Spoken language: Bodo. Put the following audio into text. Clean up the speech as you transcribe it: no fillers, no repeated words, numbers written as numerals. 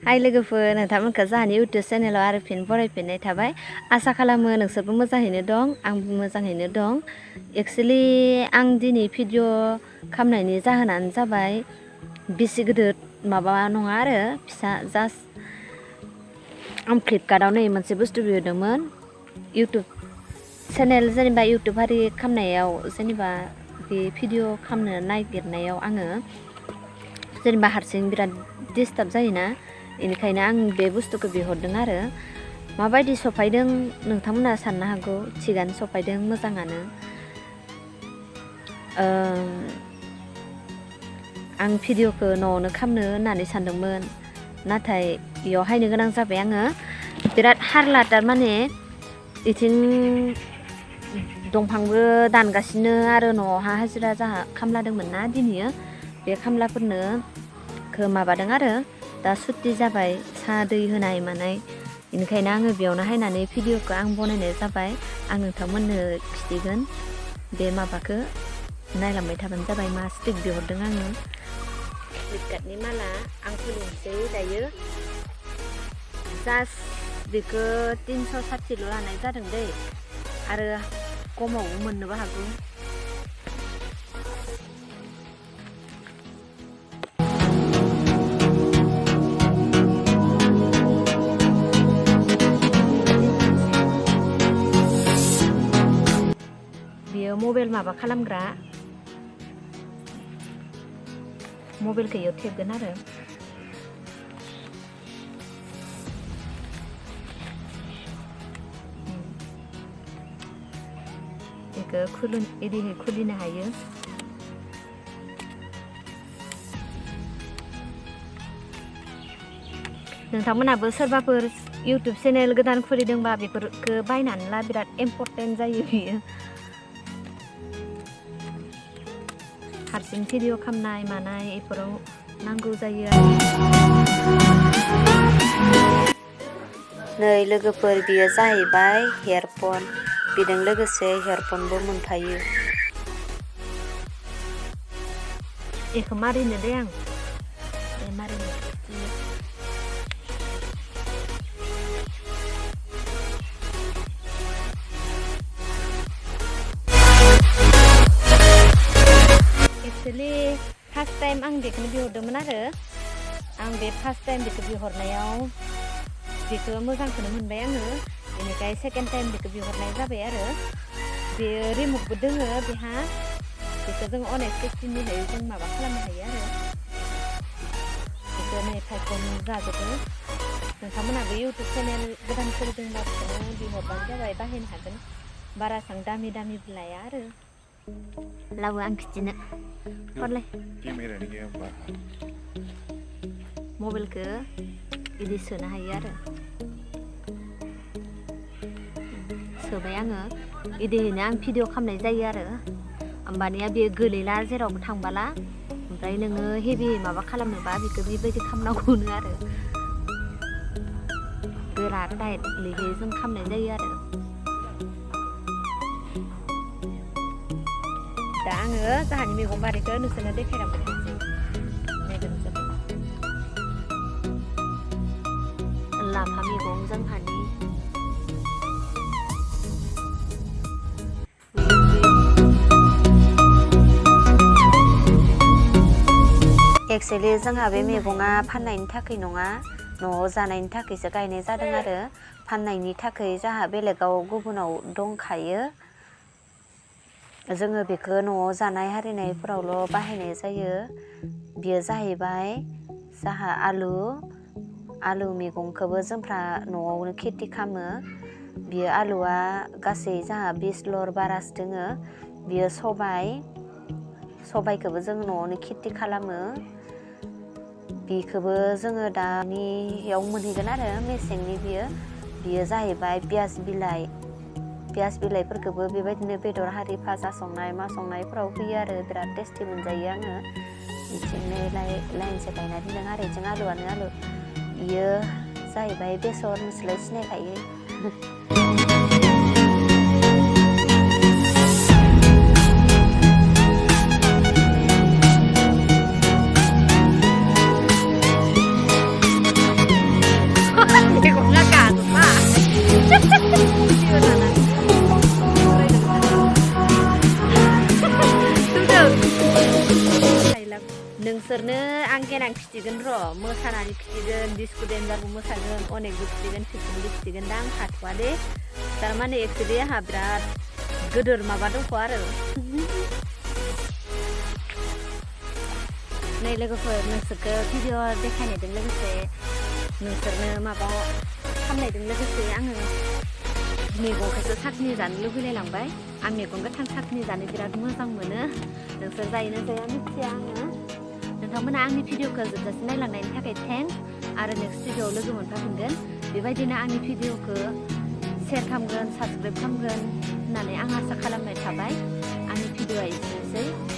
हाय लोगोफोर नोंथांमोनखौ जाहानि इउटुब चेनेलाव आरो फिन बरायफिननाय थाबाय आसा खालामो नोंसोरबो मोजाङैनो दं आंबो मोजाङैनो दं एक्चुअली आं दिनै भिडिअ खालामनायनि जाहोनानो जाबाय बेसे गिदिर माबा नङा आरो फिसा जास्ट आं फ्लिपकार्टआव नै मोनसे बुस्थु बिहरदोंमोन इउटुब चेनेल जेनेबा इउटुब आरि खालामनायाव जेनेबा बे भिडिअ खालामनो नागिरनायाव आङो जेनेबा हारसिं बिराद डिस्टार्ब जायोना बेनिखायनो आं बे बुस्थुखौ बिहरदों आरो माबायदि सफायदों नोंथांमोना साननो हागौ थिगानो सफायदों मोजाङानो आं भिडिअखौ न'आवनो खालामनो होननानै सानदोंमोन नाथाय बेयाव हायनो गोनां जाबाय आङो बिराद हारला थारमाने बिथिं दंफांबो दानगासिनो आरो न'आवहा हाजिरा जाहा खामला दंमोन ना दिनै बे खामलाफोरनो माबादों आरो दा सुटि जाबाय साहा दै होनाय मानाय बेनिखायनो आङो बेयावनो हायनानै भिडिअखौ आं बनायनाय जाबाय आं नोंथांमोननो खिथिगोन बे माबाखौ नायलांबाय थाबानो जाबाय मा स्टिक बिहरदों आङो फ्लिपकार्टनि माला आं खुलिनोसै दायो जास्ट बेखौ 360 लानाय जादों दै आरो खमावबो मोननोबो हागौ बेयो मबाइल माबा खालामग्रा मबाइलखौ इयाव थेबगोन आरो बेखौ इदिहै खुलिनो हायो नोंथांमोनाबो सोरबाफोर इउटुब चेनेल गोदान खुलिदोंबा बेफोरखौ बायनानै ला बिराद इम्पर्टेन्ट जायो बियो हारसिं भिडिअ खालामनाय मानाय बेफोराव नांगौ जायो नै लोगोफोर बियो जाहैबाय हेयारफन बेजों लोगोसे हेयारफनबो मोनफायो बेखौ मारिनो दे आं मारिनो एक्चुअली फार्स्ट टाइम आं बेखौनो बिहरदोंमोन आरो आं बे फार्स्ट टाइम बेखौ बिहरनायाव बेखौ मोजांखौनो मोनबाय आङो बेनिफ्राय सेकेन्ड टाइम बेखौ बिहरनाय जाबाय आरो बेयो रिमटबो दोङो बेहा बेखौ जों अनेक सिस्टेमनिफ्राय जों माबा खालामनो हायो आरो बेखौ नै फाइफन जाजोबो नोंथांमोनाबो इउटुब चेनेल गोदान खुलिदोंबा बेखौनो बिहरबानो जाबाय बाहायनो हागोन बारा एसेबां दामि दामिबो लाया आरो लाबो आं खिथिनो हरलाय मबाइलखौ बिदि सोनो हायो आरो सोबाय आङो बिदियैनो आं भिडिअ खालामनाय जायो आरो होमबानिया बेयो गोलैला जेरावबो थांबाला ओमफ्राय नोङो हेभि माबा खालामनोबा बेखौ बेबायदि खालामनांगौनो आरो गोरा टाइटलिहै जों खालामनाय जायो आरो दा आङो जाहानि मैगं बारिखौ नोंसोरनो देखायलांबाय थानोसै लाफा मैगं जोंहानि एक्चुअली जोंहा बे मैगङा फाननायनि थाखाय नङा न'आव जानायनि थाखायसो गायनाय जादों आरो फाननायनि थाखाय जोंहा बेलेगाव गुबुनाव दंखायो जोङो बेखौ न'आव जानाय हारिनायफोरावल' बाहायनाय जायो बेयो जाहैबाय जोंहा आलु मैगंखौबो जोंफ्रा न'आवनो खेथि खालामो बियो आलुआ गासै जोंहा 20 लर बारासो दोङो बियो सबाइखौबो जों न'आवनो खेथि खालामो बेखौबो जोङो दानियाव मोनहैगोन आरो मेसेंनि बियो जाहैबाय पियाज बिलाइफोरखौबो बेबायदिनो बेदर हारि भाजा संनाय मा संनायफोराव होयो आरो बिराद टेस्टि मोनजायो आङो बिथिंनो लाइनसे गायना दोनदों आरो बिथिं आलुआनो आलु बियो जाहैबाय बेसर नोंसोरलाय सिनायखायो देनां खिथिगोन र' मोसानानै खिथिगोन डिस्क' डेन्जारबो मोसागोन अनेकबो खिथिगोन फिल्मबो खिथिगोन दा आं हाथ'वा दे थारमाने एक्सुलि आंहा बिराद गोदोर माबा दंख' आरो नै लोगोफोर नोंसोरखौ भिडिअ देखायनायजों लोगोसे नोंसोरनो माबा खालामनायजों लोगोसे आङो मैगंखौसो साखनि जानो लुबैलायलांबाय आं मैगं गोथां साखनि जानो बिराद मोजां मोनो नोंसोर जायोना जाया मिथिया आङो नोंथांमोना आंनि भिडिअखौ जोबजासिम नायलांनायनि थाखाय थेंक्स आरो नेक्स्ट भिडिअआव लोगो मोनफाफिनगोन बेबायदिनो आंनि भिडिअखौ शेयार खालामगोन साबसक्राइब खालामगोन होननानै आं आसा खालामनाय थाबाय आंनि भिडिअआ एसेनोसै